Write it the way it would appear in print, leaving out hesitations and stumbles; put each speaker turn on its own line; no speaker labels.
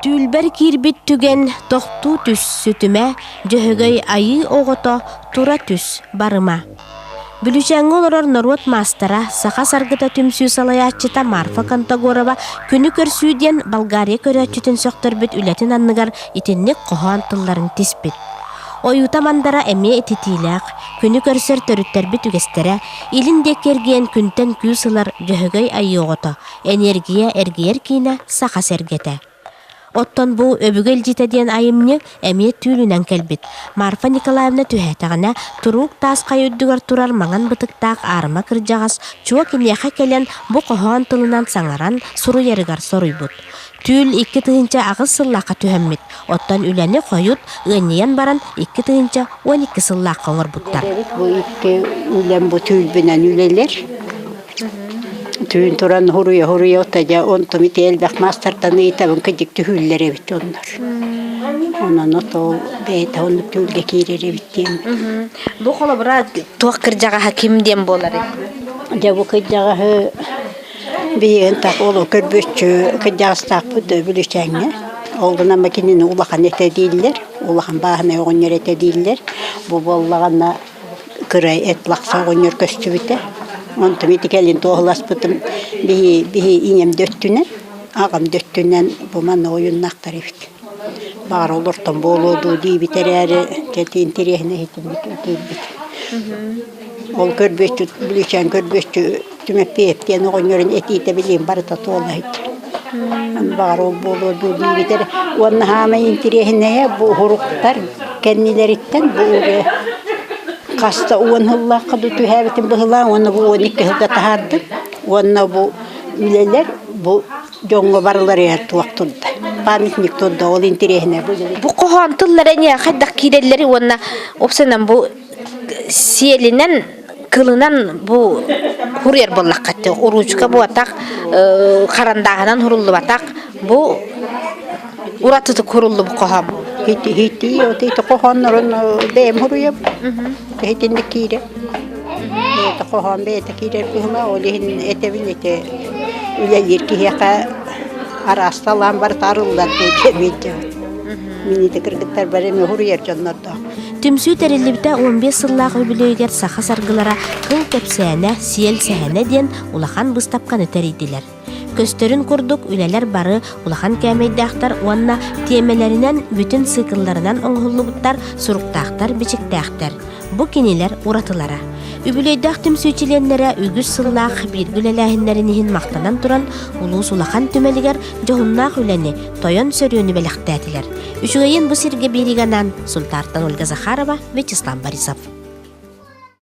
Түүлбэр киирбит түгэн тохтуу түс сүтүмэ, Дьөһөгөй айыы оҕото тура түс барыма. Бүлүүчээҥҥэ олорор норуот маастара, саха саргыта түмсүү салайааччыта Марфа Контогорова күнү көрсүү диэн Болгария көрөөччүтүн сөхтөрбүт үлэтин анныгар итинник хоһоон тылларын тиспит. Ойуута мандара эмиэ ититиилээх, күнү көрсөр төрүттэрбит үгэстэрэ, илин диэки эргийэн күнтэн күүс ылар Дьөһөгөй айыы оҕото, Энергия эргийэр киинэ Саха сэргэтэ. Оттон бу Өбүгэ илдьитэ диэн айымньы эмиэ түүлүнэн кэлбит. Марфа Николаевна түһээтэҕинэ, туруук таас хайа үрдүгэр турар маҥан бытыктаах аарыма кырдьаҕас чуо киниэхэ кэлэн бу хоһоон тылынан саҥаран суруйарыгар соруйбут. Түүл 2008 сыллаахха түһэммит, оттон үлэни хойут ыанньыйан баран 2012 сыллаахха оҥорбуттар.
Бу икки үлэм бу түүлбүнэн үлэлэр. Түүн туран хуруйа-хуруйа отадьа онтум ити элбэх маастартан ыйытабын кыдьык түһүүллэр эбит дьоннор. Онон ото бэйэтэ оннук түүлгэ киирэр эбит диэн.
Бу холобура туох кырдьаҕаһа ким диэн буоларый?
Дьэ бу кырдьаҕаһы биһиэн так ол көрбүөччү кырдьаҕастаахпыт Бүлүчээҥҥэ. Ол гынан кинини улахан этэ дииллэр, улахан бааһынай оҕонньор этэ дииллэр. Бу буоллаҕына кыра эт лахса оҕонньор көстүбүтэ. Онтум ити кэлин туоһуласпытым биһи биһи ийэм да өттүнэн, аҕам да өттүнэн бу манна ойуннаахтар эбит. Баҕар олортон буолуо дуу диибит эрээри, дьэ интэриэһинэй иһитиммит киирбит. Ол көрбүөччү Бүлүүчээн көрбүөччү Түмэппиэп диэн оҕонньорун этиитэ билигин барыта туола сылдьар. Баҕар ол буолуо дуу диибит эрэ. Уонна хаамай интэриэһинэйэ бу уһуруктар кэннилэриттэн бу уже хаста уон сыллаахха дуу түһээбитин быһылаан уонна бу 12 сылга таһаардым. Уонна бу үлэлэр бу дьоҥҥо барыларыгар туох турда. Памятник турда, ол интэриэһинэй бу.
Бу хоһоон тыллара эмиэ хайдах киирэллэри уонна уопсайынан бу сиэлинэн кылынан бу хуруйар буоллахха уруучка буотах харандааһынан хуруллубатах бу уратытык хуруллубут хоһоон
Хити хити ити хоһооннорун бэйэм хуруйам хитинник киирэ бэйэтэ хоһоон бэйэтэ киирэр быһыма ол иһин этэбин ити үлэлиир киһиэхэ араасталаан барыта арыллар диэн Мин ити кыргыттар бары эмиэ хуруйар дьоннордоох
Түмсүү тэриллибитэ 15 сыллаах үбүлүөйүгэр саха саргылара кыл кэпсээнэ, сиэл сэһэнэ диэн улахан быыстапканы тэрийдилэр. Көстөрүн курдук, үлэлэр бары улахан кээмэйдээхтэр уонна тиэмэлэринэн бүтүн циклларынан оҥоһуллубуттар, суруктаахтар-бичиктээхтэр. Бу кинилэр уратылара. Үбүлүөйдээх түмсүү чилиэннэрэ үгүс сыллаах бииргэ үлэлээһиннэрин иһин махтанан туран, улуус улахан түмэлигэр дьоһуннаах үлэни, тойон сөрүөнү бэлэхтээтилэр. Үчүгэйин бу сиргэ биэриигэ анаан Сунтаартан Ольга Захарова, Вячеслав Борисов.